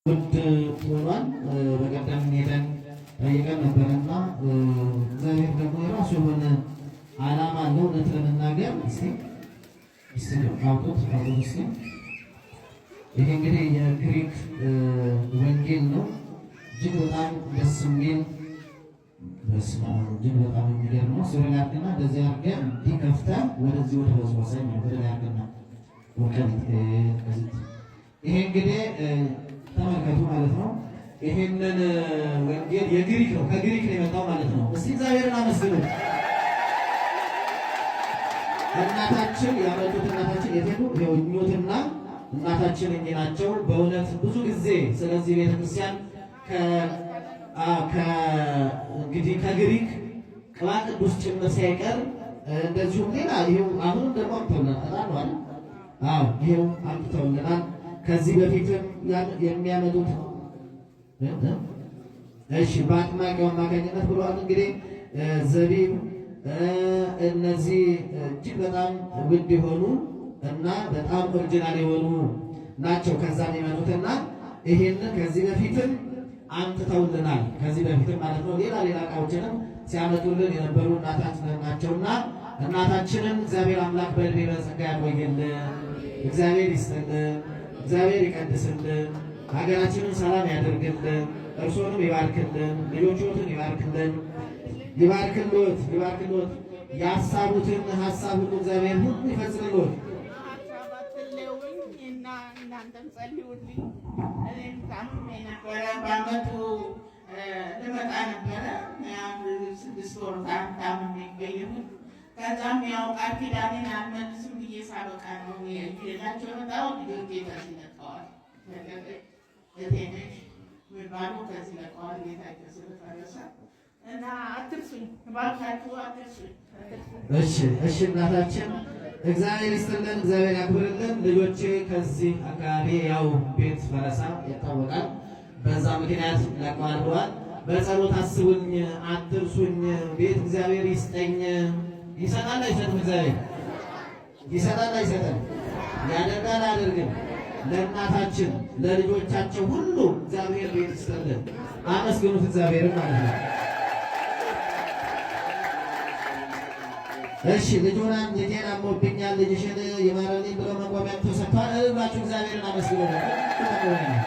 ውድ ሆኗል። በቀደም ሄደን ጠይቀን ነበረና እግዚአብሔር ደግሞ የራሱ የሆነ ዓላማ አለው። እውነት ለመናገር እስኪ እስኪ አውጡት አውጡት እስኪ። ይሄ እንግዲህ የግሪክ ወንጌል ነው። እጅግ በጣም ደስ የሚል፣ በስመ አብ፣ እጅግ በጣም የሚገርም ነው። ሱሪ ላይ አድርገና እንደዚህ አድርገን እንዲህ ከፍተህ ወደዚህ ወደ ወስወሰኝ ወደ ላይ አድርገና ወቀት። ይሄ እንግዲህ ተመልከቱ ማለት ነው። ይሄንን ወንጌል የግሪክ ነው፣ ከግሪክ ነው የመጣው ማለት ነው። እስቲ እግዚአብሔርን አመስግኑ። እናታችን ያመጡት እናታችን የት ሄዱ? ይኸው እኙትና እናታችን እኚህ ናቸው። በእውነት ብዙ ጊዜ ስለዚህ ቤተክርስቲያን እንግዲህ ከግሪክ ቅባ ቅዱስ ጭምር ሳይቀር እንደዚሁም ሌላ ይኸው አሁንም ደግሞ አምጥተውልናል። በጣም ነው አይደል? አዎ፣ ይኸው አምጥተውልናል። ከዚህ በፊትም የሚያመጡት እሺ፣ በአጥማቂው አማካኝነት ብለዋል። እንግዲህ ዘቢብ እነዚህ እጅግ በጣም ውድ የሆኑ እና በጣም original የሆኑ ናቸው። ከዛ የሚመጡትና ይሄንን ከዚህ በፊትም አምጥተውልናል። ከዚህ በፊትም ማለት ነው። ሌላ ሌላ እቃዎችንም ሲያመጡልን የነበሩ እናታችን ናቸውና እናታችንን እግዚአብሔር አምላክ በዕድሜ በጸጋ ያቆይልን፣ እግዚአብሔር ይስጥልን፣ እግዚአብሔር ይቀድስልን፣ ሀገራችንን ሰላም ያደርግልን፣ እርሶንም ይባርክልን፣ ልጆችዎትን ይባርክልን፣ ይባርክልዎት፣ ይባርክልዎት። ያሳቡትን ሀሳብ ሁሉ እግዚአብሔር ሁሉ ይፈጽምልዎት። ሀሳብ አትለውኝ እና እናንተም ጸልዩልኝ። እኔም ታምሜ ነበረ። በአመቱ ልመጣ ነበረ። አንድ 6 ወር ታምሜ ቆየሁኝ። ከዛም ያው ቃል ኪዳኔን አልመልስም ብዬ ሳበቃ ነው ይዤላቸው የመጣሁት። ልጆቼ ከዚህ ለቀዋል። እህቴ ነሽ የሚባሉ ከዚህ ለቀዋል። ቤታቸው ስለፈረሰ እና አትርሱኝ፣ እባካችሁ አትርሱኝ፣ አትርሱኝ። እሺ እሺ፣ እናታችን እግዚአብሔር ይስጥልን፣ እግዚአብሔር ያክብርልን። ልጆቼ ከዚህ አካባቢ ያው ቤት ፈረሳ ይታወቃል። በዛ ምክንያት ለቀዋል ብለዋል። በጸሎት አስቡኝ፣ አትርሱኝ። ቤት እግዚአብሔር ይስጠኝ። ይሰጣል አይሰጥም? እግዚአብሔር ይሰጣል አይሰጥም? ያደርጋል አያደርግም? ለእናታችን ለልጆቻቸው ሁሉ እግዚአብሔር ቤት ይስጥልን። አመስግኑት እግዚአብሔርን ማለት ነው። እሺ፣ ልጁን ልጄን አሞብኛል ልጅሽን ይማረልኝ ብለው መቆሚያም ተሰጥቷል። እልል ብላችሁ እግዚአብሔርን አመስግኑ። መቆሚያ ነው።